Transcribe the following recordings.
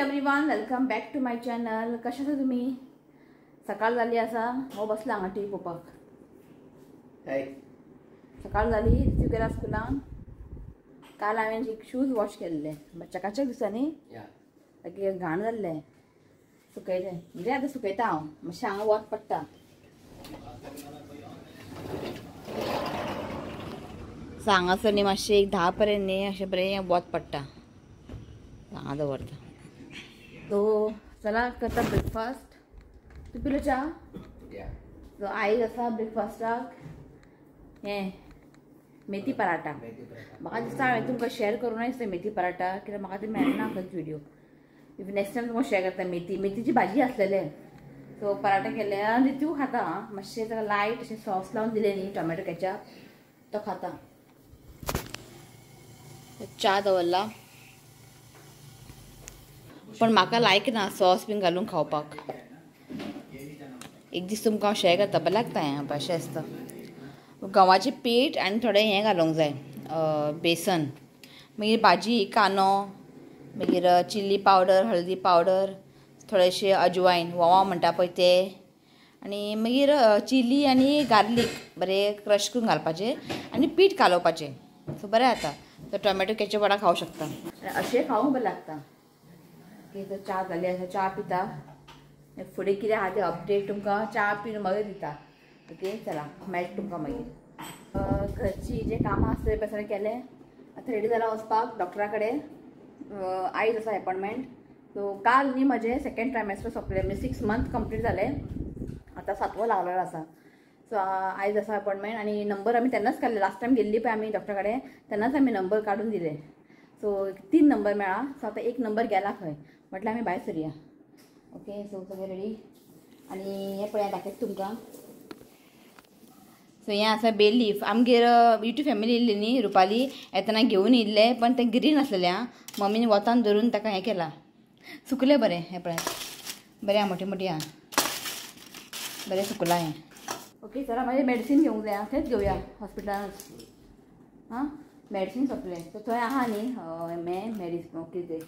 Everyone, welcome back to my channel. कशें आसा तुमी? सकाळ जाली आसा, हो बसला हांगा टी व्ही पळोवपाक. सकाळ जाली, रितीव गेला स्कुलान. काल हांवें एक शूज वॉश केल्ले, चकाचक दिसता न्ही, मागीर घाण जाल्ले, सुकयले. म्हणजे आतां सुकयता हांव, मातशें हांगा वत पडटा. सो हांगासर न्ही मातशें एक 10 पर्यंत न्ही अशें बरें वत पडटा, हांगा दवरता. सो चला करता ब्रेकफास्ट. तूं पिलो च्या? सो आयज आसा ब्रेकफास्टाक हें मेथी पराठा. म्हाका दिसता हांवें तुमकां शेअर करूं ना दिसता मेथी पराठा, कित्याक म्हाका ते मेळना खंयच व्हिडियो. नेक्स्ट टायम तुमकां शेअर करता. मेथीची भाजी आसलेले. सो पराठा केले आनी रितू खाता. मातशें ताका लायट अशें सॉस लावन दिलें न्ही, टोमॅटो केचप, तो खाता. च्या दवरला, पण म्हाका लायक ना सॉस बीन घालून खावपाक. एक दीस तुमकां हांव शेअर करता, बरें लागता हें अशें आसता. गंवाचें पीठ आनी थोडें हें घालूंक जाय, बेसन, मागीर भाजी, कांदो, मागीर चिल्ली पावडर, हळदी पावडर, थोडेशें अजवायन, वोवा म्हणटा पळय ते, आनी मागीर चिली आनी गार्लीक बरें क्रश करून घालपाचें आनी पीठ कालोवपाचें. सो बरें जाता. तो टोमॅटो केचप वांगडा खावंक शकता, अशें खावंक बरें लागता. ओके, तर च्या जाली आसा, च्या पिता. फुडें कितें आहा तें अपडेट तुमकां च्या पिवन मागीर दिता. ओके, चला मेळटा तुमकां मागीर. घरची जे कामां आसता ते सगळें केलें. आतां रेडी जाला वचपाक डॉक्टरा कडेन. आयज आसा एपॉयंटमेंट. सो काल न्ही म्हजें सेकेंड ट्रायमेस्टर सोंपलें, म्हणजे 6 मंथ कंप्लीट जालें, आतां 7वो लागलेलो आसा. सो आयज आसा अपॉयंटमेंट आनी नंबर आमी तेन्नाच काडले. लास्ट टायम गेल्ली पळय आमी डॉक्टरा कडेन, तेन्नाच आमी नंबर काडून दिले. सो 3 नंबर मेळ्ळा. सो आतां 1 नंबर गेला खंय, म्हटल्यार आमी भायर सरया. ओके, सो सगळें रेडी. आनी हें पळय दाखयता तुमकां. सो हें आसा बे लीफ. आमगेर युट्यूब फॅमिली येयल्ली न्ही, रुपाली येतना घेवन येयल्ले, पण तें ग्रीन आसलेलें. आं, मम्मीन वतान धरून ताका हें केलां, सुकलें बरें. हें पळय बरें आहा, मोटी मोटी आहा, बरें सुकलां हें. ओके, चला मागीर मेडिसीन घेवंक जाय, थंयच घेवया हॉस्पिटलानच. आं, मेडिसीन सोंपलें. सो थंय आहा न्ही मेडिसीन, कितें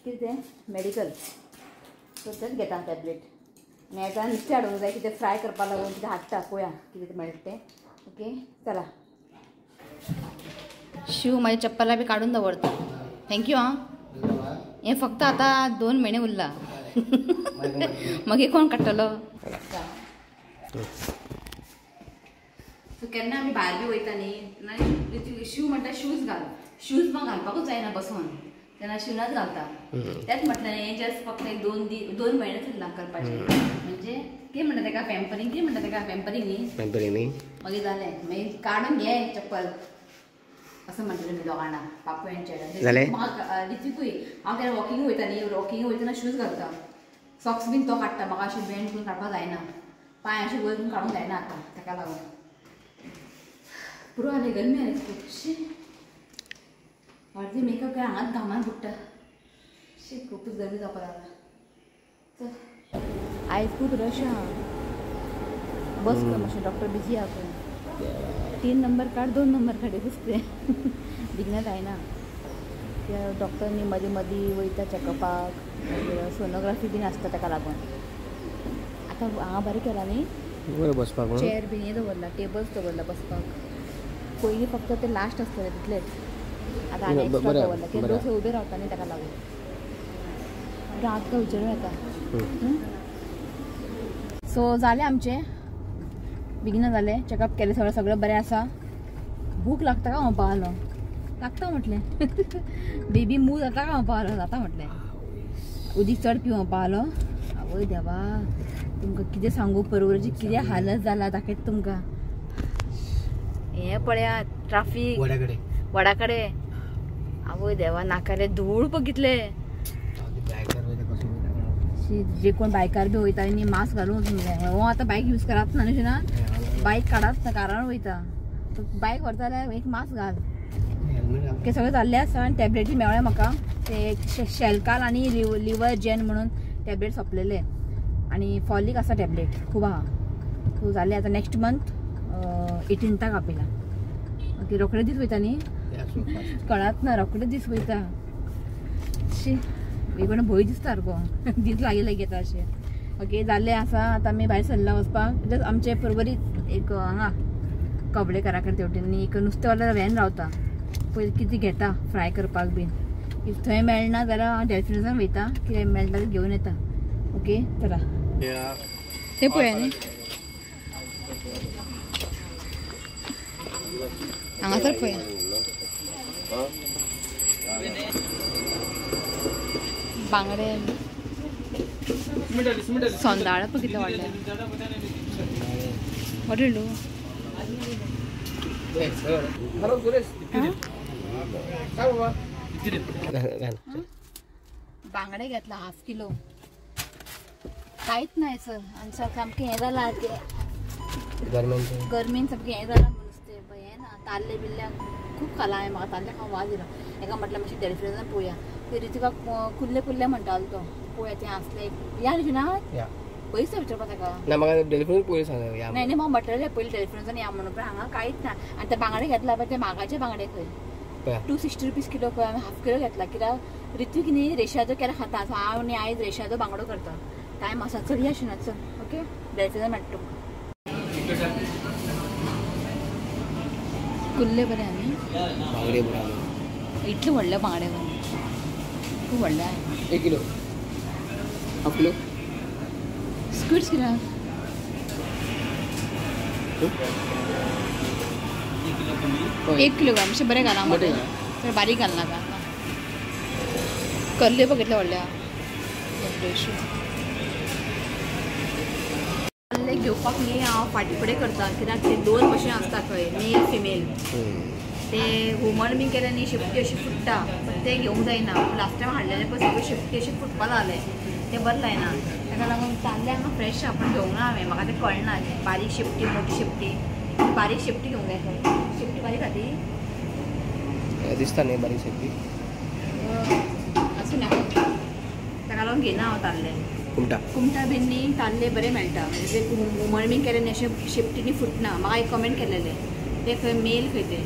कितें मेडिकल, सो थंयच घेता टॅबलेट. आनी येता नुस्तें हाडूंक जाय, कितें फ्राय करपाक लागून कितें हाडटा, पळोवया कितें मेळटा तें. ओके, चला. शिव म्हाज्या चप्पलां बी काडून दवरता. Thank you. आं, हें फक्त आतां 2 म्हयने उरला, मागीर कोण काडटलो? सो केन्ना आमी भायर बी वयता न्ही, तेन्ना शिव म्हणटा शूज घाल. शूज म्हाका घालपाकूच जायना बसोन, तेन्ना शूनाच घालता. तेंच म्हटलें हें जस्ट फक्त एक 2 म्हयने उरला करपाचें. म्हणजे कितें म्हणटा तेका, पॅम्परींग, कितें म्हणटा तेका, पॅम्परींग न्ही, पॅम्परींग न्ही. मागीर जालें, मागीर काडून घे चप्पल असं म्हणटलें मी दोगांना, बापूय आनी चेडो. म्हाका रितिकूय, हांव केन्ना वॉकिंग वयता न्ही, वॉकिंग वयतना शूज घालता. सॉक्स बीन तो काडटा, म्हाका अशें बेंड करून काडपाक जायना, पांय अशें वयर करून काडूंक जायना आतां, ताका लागून पुरो जालें. गरमी जाली खुबशी, अर्दी मेकअप काय हांगाच घामान बुडटा. शी, खुबूच गरमी जावपाक लागला. चल, आयज खूब रश आहा, बस कर मातशें, डॉक्टर बिजी आहा खंय. 3 नंबर काड, 2 नंबर काड, एकूच तें बेगीन जायना. डॉक्टर न्ही मदीं मदीं वयता चॅकअपाक, मागीर सोनोग्राफी बीन आसता, ताका लागून. आतां हांगा बरें केलां न्ही, बसपाक चेर बीन हें दवरला, टेबल्स दवरला बसपाक. पयलीं फक्त ते लास्ट आसतलें तितलेंच, आतां आनी एक्स्ट्रा दवरला, कित्याक लोक उबे रावता न्ही, ताका लागून. रात काय विचारूं येता. सो जालें आमचें, बेगीन जालें, चॅकअप केलें, सगळें सगळें बरें आसा. भूक लागता काय म्हणपा आलो, लागता म्हटलें. बेबी मूव जाता काय म्हणपा आलो, जाता म्हटलें. उदीक चड पिवपा म्हणपा आलो. आवय देवा, तुमकां कितें सांगू, परवरीची कितें हालत जाला दाखयता तुमकां. हें पळयात ट्राफीक वडा कडेन. आवय देवा, नाकारे धूळ बघितले. जे कोण बायकार बी वयता न्ही, मास्क घालून वचूंक जाय. हो आतां बायक यूज करात ना न्ही, ना बायक काडात ना, कारान वयता. बायक व्हरता जाल्यार एक मास्क घाल. ओके, सगळें जाल्लें आसा. आनी टॅबलेटी मेळ्ळ्यो म्हाका, ते शेलकाल आनी लिवर जेन म्हणून टॅबलेट सोंपलेले, आनी फॉलीक आसा टॅबलेट खूब आहा. सो जालें आतां नेक्स्ट मंथ 18ताक आपयला. ओके, रोखडे दीस वयता न्ही, कळत ना, रोखडे दीस वयता. शी. एक भंय दिसता सारको दीस लागीं लागीं येता अशें. ओके जाल्लें आसा आतां आमी भायर सरला वचपाक. जस्ट आमचे परवरीत एक हांगा कबळेकारा कडेन तेवटेन एक नुस्तें व्हॅन रावता पयलीं कितें घेता फ्राय करपाक बीन. If थंय मेळना जाल्यार हांव डेल्फिनोसान वयता, कितें मेळटा तें घेवन येता. ओके चला ते पळया न्ही हांगासर पळया. बांगडे सोंदाळ पळय कितले व्हडले व्हडले. बांगडे घेतला हाफ किलो कांयच ना सर. आनी सामकें हें जालां तें गरमेन सामकें हें जालां नुस्तें हें ना. ताल्ले बिल्ले खूब खालां हांवें, म्हाका ताल्ले खावंक वाज येयलो. हेका म्हटल्यार मातशें डेल्फिनासान पळोवया. ते ऋतिकाक कुल्ले कुल्ले म्हणटालो तो, पळोवया तें आसलें या न्ही ना पयस विचारपा ताका. ना म्हाका डेल्फिनूच पयलीं सांग. नाही नाही म्हाका म्हटलेलें पयलीं डेल्फिनासान या म्हणून, पण हांगा कांयच ना. आनी ते बांगडे घेतला पळय ते मागाचे बांगडे खंय 260 रुपीज किलो खंय. हांवें हाफ किलो घेतला कित्याक ऋत्विक न्ही रेशाचो केन्ना खाता. सो हांव न्ही आयज रेशाचो बांगडो करता. टायम आसा चल या शिना चल. ओके डेल्फिनान मेळटा तुमकां. कुल्ले बरे आनी बांगडे बरे. इतले व्हडले बांगडे खूब व्हडले आहे. 1 किलो हाफ किलो स्क्विड्स कितें 1 किलोग्राम मातशें बरें घाला मोठे, चड बारीक घालनाका. कल्ले पळय कितले व्हडले कल्ले घेवपाक न्ही हांव फाटीं फुडें करता कित्याक ते दोन भशेन आसता खंय, मेल फिमेल. ते हुमण बी केलें न्ही शेपटी अशी फुट्टा, पण ते घेवंक जायना. लास्ट टायम हाडलेलें पळय सगळें शेपटी अशी फुटपा लागलें, तें बरें जायना. ताका लागून ताल्ले हांगा फ्रेश आहा पण घेवंक ना हांवें, म्हाका तें कळना. बारीक शेपटी मोठी शेपटी, बारीक शेपटी घेवंक जाय खंय. शेपटी बारीक खाती दिसता न्ही बारीक शेपटी आसूं नाका, ताका लागून घेयना हांव ताल्ले. कुमटा कुमटा बीन न्ही ताल्ले बरें मेळटा, म्हणजे ते हुमण बीन केलें न्ही अशें शेपटीनी फुटना. म्हाका एक कमेंट केलेलें ते खंय मेल खंय ते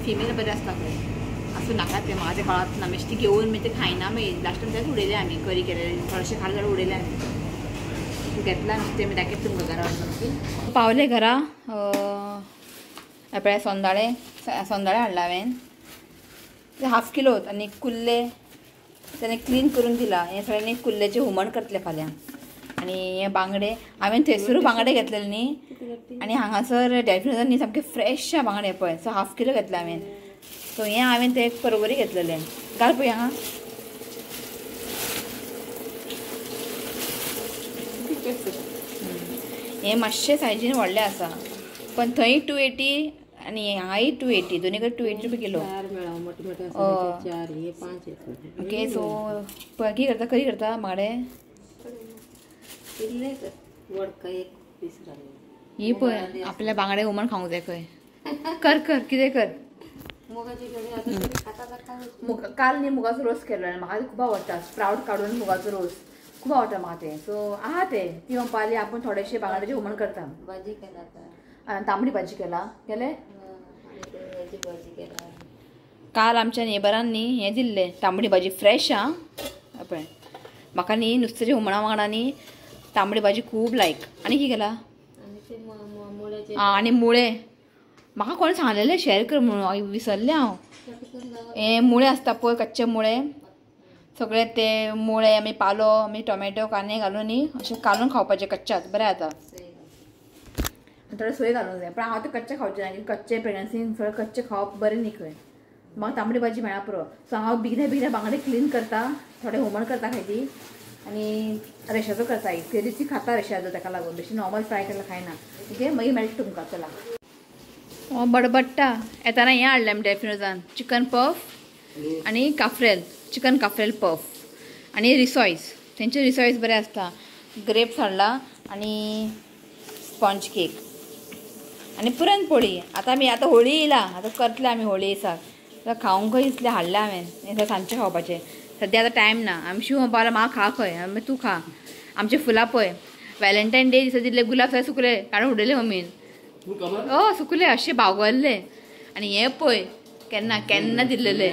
फिमेल बरें आसता खंय. आसूं नाका तें म्हाका तें कळत ना. मातशें ती घेवन मागीर तें खायना मागीर लास्ट टायम तेंच उडयलें आमी, करी केलें थोडेशें खालें जाल्यार उडयलें आमी. घेतला नुस्तें मागीर दाखयता तुमकां घरा वचून. पावले घरा पळय सोंदाळे सोंदाळे हाडला हांवें हाफ किलो आनी कुल्ले ताणें क्लीन करून दिला. हें सगळ्यांनी कुल्ल्याचें हुमण करतलें फाल्यां. आनी हे बांगडे हांवें थंयसरूय बांगडे घेतलेले न्ही, आनी हांगासर डेल्फिनासान न्ही सामके फ्रेश बांगडे पळय. सो हाफ किलो घेतले हांवें. सो हें हांवें ते परवरी घेतलेलें. घाल पळय हांगा हें मातशें सायजीन व्हडलें आसा, पण थंय 280 आनी हांगाय 280, दोनी कडेन 280 रुपया किलो. ओके सो पळय कितें करता, करी करता बांगडे ही पळय आपल्या बांगडे हुमण खावंक जाय खंय. कर कर कितें कर. काल न्ही मुगाचो रोस केलो आनी म्हाका खूब आवडटा स्प्रावट काडून मुगाचो रोस खूब आवडटा म्हाका तें. सो आहा तें ती म्हणपा लागली आपूण थोडेशे बांगड्याचें हुमण करता. भाजी केला, तांबडी भाजी केला केले. काल आमच्या नेबरान न्ही हें दिल्लें तांबडी भाजी फ्रेश. आं पळय म्हाका न्ही नुस्त्याच्या हुमणा वांगडा न्ही तांबडी भाजी खूब लायक. आनी कितें केला आं, आनी मुळे म्हाका कोणें सांगलेलें शेअर कर म्हणून, विसरलें हांव. हें मुळे आसता पळय कच्चे मुळे, सगळे ते मुळे आमी पालो आमी टोमॅटो कांदे घालून न्ही अशें कालून खावपाचें कच्च्याच बरें जाता. थोडे सोय घालूंक जाय, पण हांव ते कच्चे खावचें ना, कच्चे प्रेग्नन्सीन थोडे कच्चे खावप बरें न्ही खंय. म्हाका तांबडी भाजी मेळ्ळा पुरो. सो हांव बेगीन बेगीन बांगडे क्लीन करता, थोडे हुमण करता खायती आनी रेशाचो करता. इतके रिची खाता रेशाचो, ताका लागून बेश्टी नॉर्मल फ्राय केल्यार खायना. ओके मागीर मेळटा तुमकां. चला बडबडटा येताना हें हाडलें आमी डेल्फिनोसान चिकन पफ आनी काफ्रेल, चिकन काफ्रेल पफ आनी रिसॉयस. तेंचे रिसॉयस बरें आसता. ग्रेप्स हाडला आनी स्पॉन्ज केक आनी पुरणपोळी. आतां आमी आतां होळी येयला, आतां करतले आमी होळी दिसाक. खावंक दिसलें हाडलें हांवें हें सांजचें खावपाचें. सद्या आतां टायम ना. आमी शिव म्हणपाक लागलो म्हाका खा खंय, मागीर तूं खा. आमचें फुलां पळय व्हॅलेंटायन डे दिसा दिल्ले गुलाब सगळे सुकले काडून उडयले मम्मीन. हय सुकले अशे बागवल्ले. आनी हें पळय केन्ना केन्ना दिल्लेले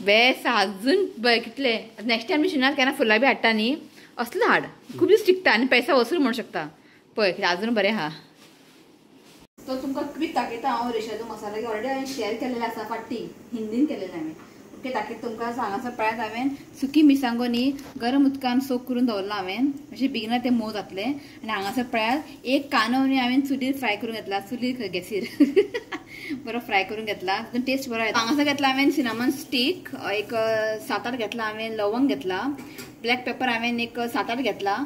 बेस्ट अजून कितले नेक्स्ट टायम शिनात केन्ना फुलां बी हाडटा न्ही असलो हाड खूब दीस टिकता आनी पैसा वसूल म्हणू शकता. पळय कितें अजून बरें आहा. तो तुमकां क्विक दाखयता हांव रेशादो मसाला ऑलरेडी हांवें शेअर केलेले आसा फाटी हिंदीन केलेले हांवें. ओके दाखयता तुमकां. हांगासर पळयात हांवें सुकी मिरसांगो न्ही गरम उदकान सोक करून दवरला हांवें मातशें बेगिना तें मोव जातलें. आनी हांगासर पळयात एक कांदो न्ही हांवें चुलीर फ्राय करून घेतला, चुलीर गॅसीर बरो फ्राय करून घेतला, तितून टेस्ट बरो येता. हांगासर घेतला हांवें सिनामन स्टीक एक 7-8 घेतला हांवें, लवंग घेतला, ब्लॅक पेपर हांवें एक 7-8 घेतला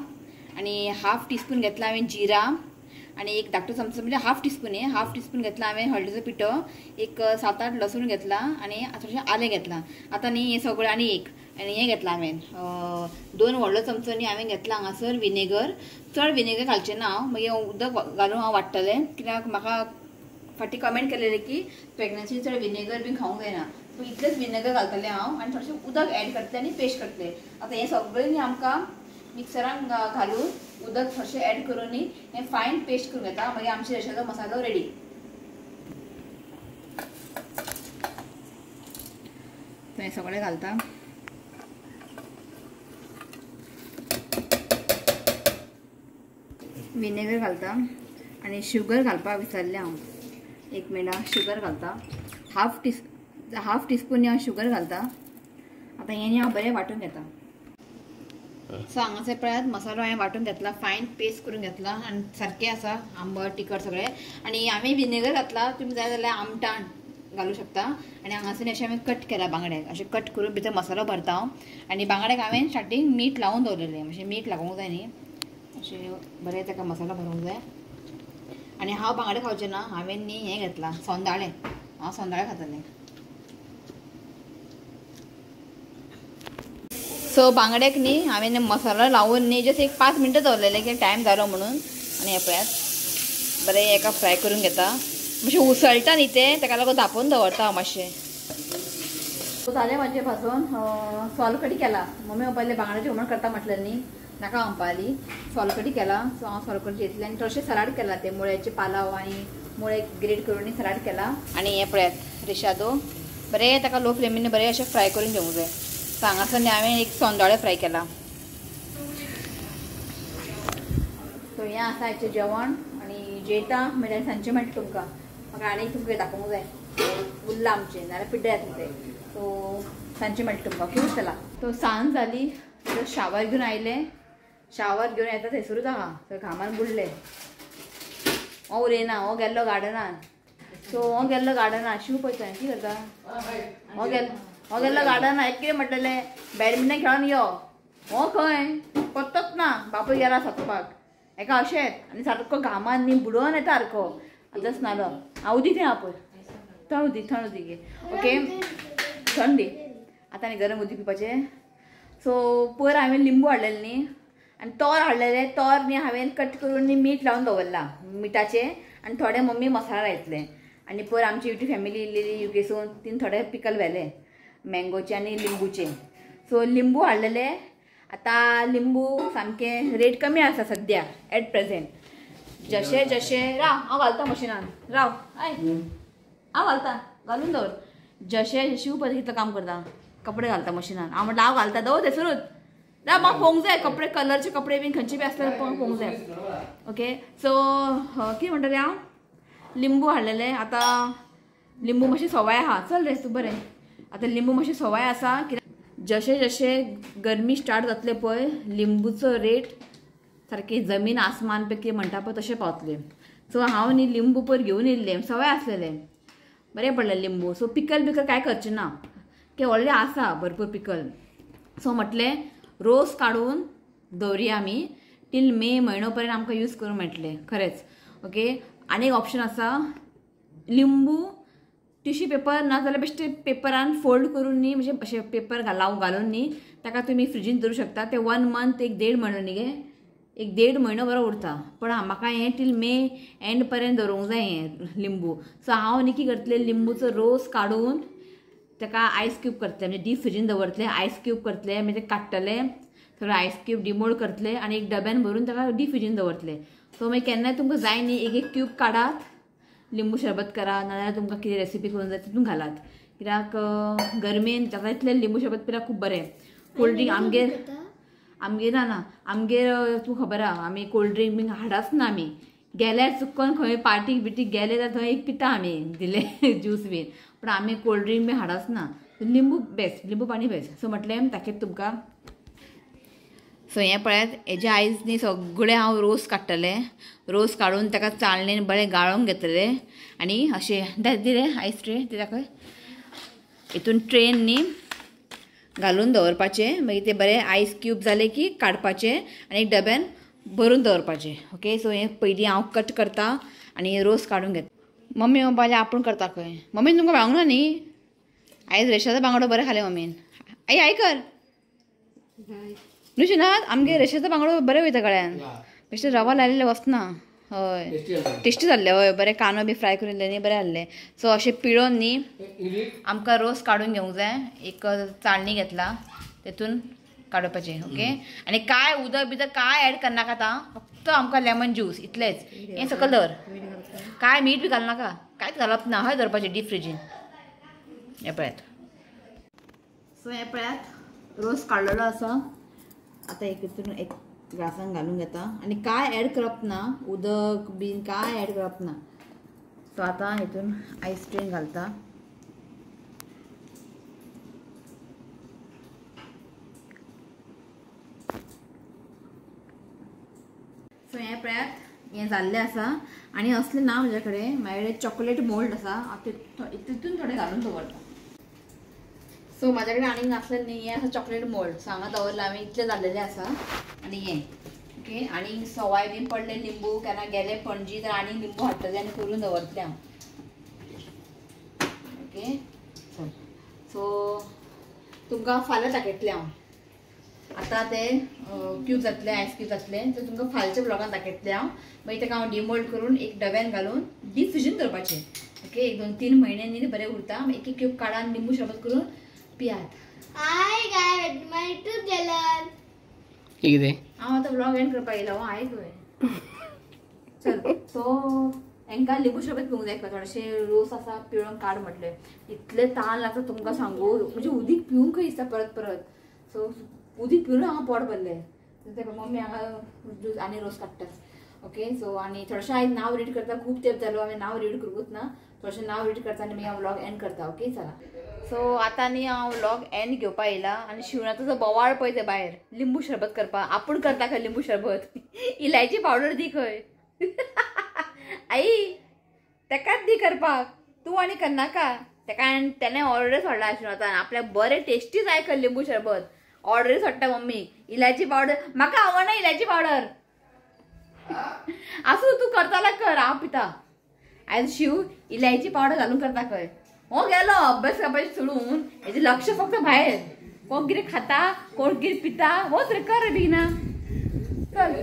आनी हाफ टीस्पून घेतला हांवें जिरा आनी एक धाकटो चमचो म्हणजे हाफ टीस्पून हे हाफ टीस्पून घेतला हांवें हळदीचो पिठो, एक 7-8 लसूण घेतला आनी थोडेशें आलें घेतला. आतां न्ही हें सगळें आनी एक आनी हें घेतलां हांवें 2 व्हडलो चमचो न्ही हांवें घेतला हांगासर विनेगर. चड विनेगर घालचें ना हांव, मागीर उदक घालून हांव वाडटलें कित्याक म्हाका फाटीं कमेंट केलेले की प्रेग्नन्सी चड विनेगर बीन खावंक जायना. सो इतलेंच विनेगर घालतलें हांव आनी थोडेशें उदक एड करतलें आनी पेस्ट करतलें. आतां हें सगळें न्ही आमकां मिक्सरान घालून उदक थोडेशें एड करून न्ही हें फायन पेस्ट करून घेता. मागीर आमचे रेशादो मसालो रेडी. हें सगळें घालता. विनेगर घालता आनी शुगर घालपाक विसरलें हांव, एक मिनट शुगर घालता. हाफ टीस्पून हांव शुगर घालता. आतां हें न्ही हांव बरें वांटून घेता. सो हांगासर पळयात मसालो हांवें वांटून घेतला, फायन पेस्ट करून घेतला आनी सारकें आसा आंबट तिखट सगळें. आनी हांवें विनेगर घातला, तुमी जाय जाल्यार आमटाण घालूं शकता. आनी हांगासर अशें हांवें कट केला बांगड्याक, अशें कट करून भितर मसालो भरता हांव. आनी बांगड्याक हांवें स्टार्टींग मीठ लावन दवरलेलें, मातशें मीठ लागूंक जाय न्ही, अशें बरें ताका मसालो भरूंक जाय. आनी हांव बांगडे खावचें ना, हांवें न्ही हें घेतलां सोंदाळें, हांव सोंदाळें खातलें. सो बांगड्याक न्ही हांवें मसालो लावन न्ही जस्ट एक 5 मिनटां दवरलेलें की टायम जालो म्हणून. आनी हें पळयात बरें एका फ्राय करून घेता, मातशें उसळटा न्ही तें, ताका लागून धांपून दवरता हांव मातशें. सो जालें म्हाजें भाजून. सोलकडी केला, मम्मी पयलें बांगड्याचें हुमण करता म्हटलें न्ही, नाका म्हणपाली सोलकडी केला. सो हांव सोलकडी घेतली आनी थोडेशें सलाड केला, तें मुळ्याचें पालाव आनी मुळे ग्रेट करून सलाड केला. आनी हें पळयात रेशादो बरें ताका लो फ्लेमीन बरें अशें फ्राय करून घेवंक जाय. सो हांगासर न्ही हांवें एक सोंदाळे फ्राय केला. सो हें आसा आयचें जेवण आनी जेयता म्हणल्यार सांजचें मेळटा तुमकां. म्हाका आनी तुमकां दाखोवंक जाय उरलां आमचें, नाजाल्यार पिड्ड्यार जाता तें. सो सांजचें मेळटा तुमकां. ओके चला. सो सांज जाली, शावर घेवन आयलें, शावर घेवन येता थंयसरूच आहा, थंय घामान बुडलें. हो उलयना, हो गेल्लो गार्डनान. सो हो गेल्लो गार्डनान, शिव पळयता कितें करता, हो गेल्लो गार्डनान. एक कितें म्हणटलें बॅडमिंटन खेळोन यो, हो खंय पत्तोच ना, बापूय गेला सोदपाक एका अशेंच. आनी सारको घामान न्ही बुडोवन येता सारको. आतांच न्हालो हांव, उदीक थंय पळय, थंड उदीक, थंड उदीक घे. ओके थंड दी आतां आनी गरम उदीक पिवपाचें. सो पयर हांवें लिंबू हाडलेले न्ही आनी तोर हाडलेले, तोर न्ही हांवें कट करून न्ही मीठ लावन दवरलां मिठाचें, आनी थोडे मम्मी मसाला लायतले. आनी पयर आमची युट्यूब फॅमिली इल्लेली युकेसून तीन थोडे पिकल व्हेले मँगोचे आनी लिंबूचे. सो लिंबू हाडलेले, आतां लिंबू सामकें रेट कमी आसा सद्या एट प्रेजेंट. जशें जशें राव हांव घालता मशिनान, राव I हांव घालता, घालून दवर. जशें शिव पळय कितलो काम करता, कपडे घालता मशिनान. हांव म्हटलें हांव घालता, दवर थंयसरूच ना, म्हाका पळोवंक जाय कपडे, कलरचे कपडे बीन खंयचे बी आसल्यार पळोवंक जाय. ओके सो कितें म्हणटलें हांव, लिंबू हाडलेले. आतां लिंबू मातशें सवाय आहा, चल रे तूं बरें. आतां लिंबू मातशें सवाय आसा कित्याक जशें जशें गरमी स्टार्ट जातले पळय लिंबूचो रेट सारकी जमीन आसमान पळय कितें म्हणटा पळय तशें पावतलें. सो हांव न्ही लिंबू पयर घेवन येयल्लें, सवाय आसलेलें, बरें पडलें लिंबू. सो पिकल बिकल कांय करचें ना, की ऑलरेडी आसा भरपूर पिकल. सो म्हटलें रोस काडून दवरया आमी टील मे म्हयनो पर्यंत आमकां यूज करूंक मेळटलें खरेंच. ओके आनी एक ऑप्शन आसा, लिंबू टिश्यू पेपर ना जाल्यार बेश्टे पेपरान फोल्ड करून न्ही, म्हणजे अशें पेपर लावन घालून न्ही ताका तुमी फ्रिजीन दवरूं शकता. ते 1 मंथ, 1.5 म्हयनो न्ही गे, 1.5 म्हयनो बरो उरता. पण म्हाका हें टील मे एंड पर्यंत दवरूंक जाय हें लिंबू. सो हांव न्ही कितें करतलें, लिंबूचो रोस काडून ताका आयस क्यूब करतलें, म्हणजे डीप फ्रिजीन दवरतलें, आयस क्यूब करतलें, मागीर ते काडटलें सगळें आयस क्यूब डिमोल्ड करतलें आनी एक डब्यान भरून ताका डीप फ्रिजीन दवरतलें. सो मागीर केन्नाय तुमकां जाय न्ही एक एक क्यूब काडात, लिंबू शरबत करा, नाजाल्यार तुमकां कितें रेसिपी करूंक जाय तितून घालात. कित्याक गरमेन जाता इतलें लिंबू सरबत पिल्यार खूब बरें. कोल्ड ड्रिंक आमगेर आमगेर ना ना आमगेर तुका खबर आहा आमी कोल्ड ड्रिंक बीन हाडच ना. आमी गेल्यार चुकोन खंय पार्टीक बिटीक गेले जाल्यार थंय एक पिता आमी दिले ज्यूस बीन, पण आमी कोल्ड ड्रिंक बीन हाडच ना. लिंबू बेस्ट, लिंबू पाणी बेस्ट. सो म्हटलें दाखयता तुमकां. सो हें पळयात हेजे आयज न्ही सगळें हांव रोस काडटलें. रोस काडून ताका चाळणेन बरें गाळोन घेतलें आनी अशें दिलें आयस ट्रे ते दाखय. हितून ट्रेन न्ही घालून दवरपाचें, मागीर ते बरें आयस क्यूब जाले की काडपाचें आनी एक डब्यान भरून दवरपाचें. ओके सो हें पयलीं हांव कट करता आनी रोस काडून घेता. मम्मी बाल्या आपूण करता खंय. मम्मीन तुमकां मेळोंक ना न्ही आयज रेशाचो बांगडो बरें खालें मम्मीन. आई आई कर न्हू शिनात आमगे रेशाचो बांगडो बरें वयता गळ्यान, बेश्टे रवा लायलेले वचना. हय टेस्टी जाल्ले. हय बरें कांदो बी फ्राय करून न्ही बरें जाल्लें. सो अशें पिळोन न्ही आमकां रोस काडून घेवंक जाय. एक चाळणी घेतला तेतून काडपाचें. ओके आनी काय उदक बिदक काय एड करनाका आतां, फक्त आमकां लेमन ज्यूस इतलेंच. हें सकयल दवर, काय मीठ बी घालनाका, कांयच घालप ना. हय दवरपाचें डीप फ्रिजीन. हें पळयात. सो हें पळयात रोस काडलेलो आसा. आतां एक हितून एक ग्लासान घालून घेता आनी काय एड करप ना, उदक बीन काय एड करप ना. सो आतां हितून आयस क्रीम घालता. सो हें पळयात हें जाल्लें आसा. आनी असलें ना म्हज्या कडेन, म्हाजे कडेन चॉकलेट मोल्ड आसा, हांव तितून थोडें घालून दवरता. सो म्हाज्या कडेन आनीक नासलें न्ही, हें आसा चॉकलेट मोल्ड. सो हांगा दवरलां हांवें, इतलें जाल्लेलें आसा. आनी हें ओके आनी सवाय बीन पडले लिंबू, केन्ना गेले पणजी तर आनी लिंबू हाडटलें आनी करून दवरतलें हांव. ओके चल सो तुमकां फाल्यां दाखयतलें हांव. आतां ते क्यूब जातले, आयस क्यूब जातले, तर तुमकां फालच्या ब्लॉगान दाखयतलें हांव. मागीर ताका हांव डिमोल्ड करून एक डब्यान घालून डीप फ्रिजीन दवरपाचें. ओके 1 2 3 म्हयने न्ही बरें उरता. एक एक क्यूब काडा आनी लिंबू सरबत करून पियात. हाय गायस, my YouTube channel. कितें हांव आतां व्लॉग एंड करपाक येयला. हांव आयक चल सो हांकां लिंबू सरबत पिवंक जाय. थोडेशे रोस आसा पिळून काड म्हटलें. इतलें तान लागता तुमकां सांगू, म्हणजे उदीक पिवंक दिसता परत परत. सो उदीक पिवन हांगा पोट भरलें. तेका मम्मी हांगा ज्यूस आनी रोस काडटा. ओके सो आनी थोडेशें आयज नांव रीड करता, खूब तेंप जालो हांवें नांव रीड करूंकच ना. थोडेशें नांव रीड करता आनी मागीर हांव व्लॉग एंड करता. ओके चला सो आतां न्ही हांव व्लॉग एंड घेवपा येयला. आनी शिवनाथाचो बोवाळ पळय ते भायर लिंबू सरबत करपाक. आपूण करता खंय लिंबू सरबत, इलायची पावडर दी खंय. आई तेकाच दी करपाक, तूं आनी करनाका. तेका तेणें ऑर्डर सोडला शिवनाथान, आपल्याक बरें टेस्टी जाय खंय लिंबू सरबत. ऑर्डर सोडटा मम्मी इलायची पावडर. म्हाका आवडना इलायची पावडर. आसूं तूं करताला कर, हांव पिता. आयज शिव इलायची पावडर घालून करता खंय. हो गेलो अभ्यास करपाचें सोडून, हेजें लक्ष फक्त भायर, कोण कितें खाता कोण कितें पिता वच रे कर बेगिना. चल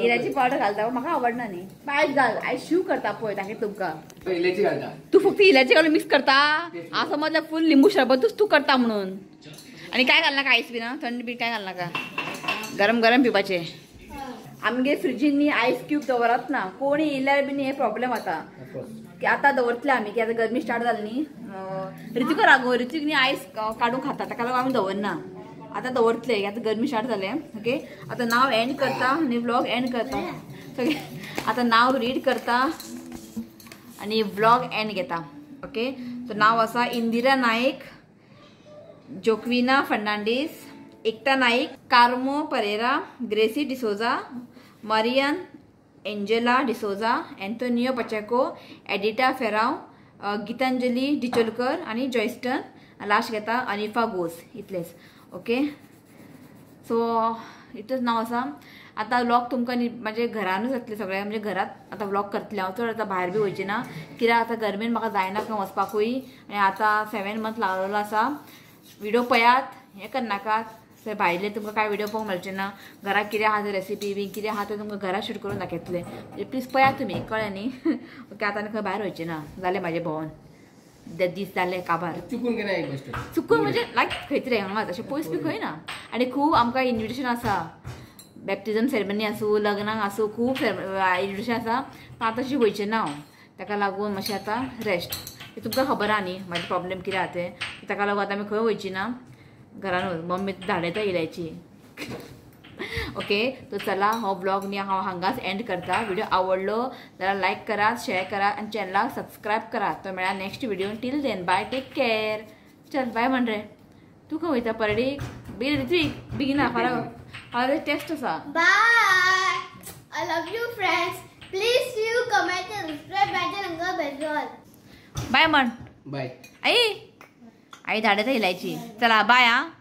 इलायची पावडर घालता, म्हाका आवडना न्ही. आयज घाल, आयज शिव करता पळय दाखयता तुमकां. इलायची घालता तूं, फक्त इलायची घालून मिक्स करता. हांव समजलें फूल लिंबू सरबतूच तूं करता म्हणून. आनी काय घालनाका आयस बी ना, थंड बी काय घालनाका, गरम गरम पिवपाचें. आमगे फ्रिजीन न्ही आयस क्यूब दवरत ना, कोणी येयल्यार बीन हे प्रॉब्लेम जाता. की आतां दवरतले आमी, की आतां गरमी स्टार्ट जाली न्ही. ऋतिक रागो, ऋतिक न्ही आयस काडून खाता, ताका लागून आमी दवरना. आतां दवरतले, आतां गरमी स्टार्ट जालें. ओके आतां नांव एंड करता आनी व्लॉग एंड करता. सगळें आतां नांव रीड करता आनी व्लॉग एंड घेता. ओके सो नांव आसा इंदिरा नायक, जोक्विना फर्नांडीस, एकता Naik, Carmo Pereira, Gracy D'Souza, Marian Angela D'Souza, Antonio Pacheco, Edita Ferrao, Gitanjali Dicholkar आनी जॉयस्टन. लास्ट घेता अनिफा घोस. इतलेच. ओके सो इतलेच नांव आसा. आतां व्लॉग तुमकां म्हाजे घरानूच जातलें सगळें, म्हणजे घरात आतां व्लॉग करतलें हांव. चड आतां भायर बी वयचें ना, कित्याक आतां गरमेन म्हाका जायना खंय वचपाकूय. आनी आतां 7 मंथ लागलेलो आसा. व्हिडिओ पळयात, हें करनाकात. भायले तुमकां कांय व्हिडिओ पळोवंक मेळचें ना. घराक कितें आहा ते रेसिपी बी कितें आहा तें तुमकां घरा शूट करून दाखयतलें. प्लीज पळयात तुमी, कळ्ळें न्ही. ओके आतां आनी खंय भायर वयचें ना, जालें म्हाजें भोंवन दीस जाले काबार. चुकून केन्ना एक गोश्ट चुकून म्हणजे लागीं खंय तरी हांगाच, अशें पयस बी खंय ना. आनी खूब आमकां इन्विटेशन आसा, बॅप्टिजम सेरेमनी आसूं, लग्नाक आसूं, खूब इन्विटेशन आसा. पण आतां अशें वयचें ना हांव, ताका लागून मातशें आतां रेस्ट. तुमकां खबर आहा न्ही म्हाजे प्रॉब्लेम कितें आहा तें. ताका लागून आतां आमी खंय वयची ना, घरानूच. मम्मी धाडयता इलायची. ओके तो चला हो ब्लॉग न्ही हांव हांगाच एंड करता. व्हिडिओ आवडलो जाल्यार लायक करात, शेअर करात आनी चॅनलाक सबस्क्रायब करात. तो मेळ्ळा next video. Till then bye, take care. चल बाय म्हण रे. तूं खंय वयता परडीक? बेगीन ऋत्वीक बेगिना, फाल्यां फाल्यां टेस्ट आसा. Bye. I love you friends. Please you comment and subscribe my channel bell. Bye म्हण. बाय. आई आई धाडयता इलायची. चला बाय. आं.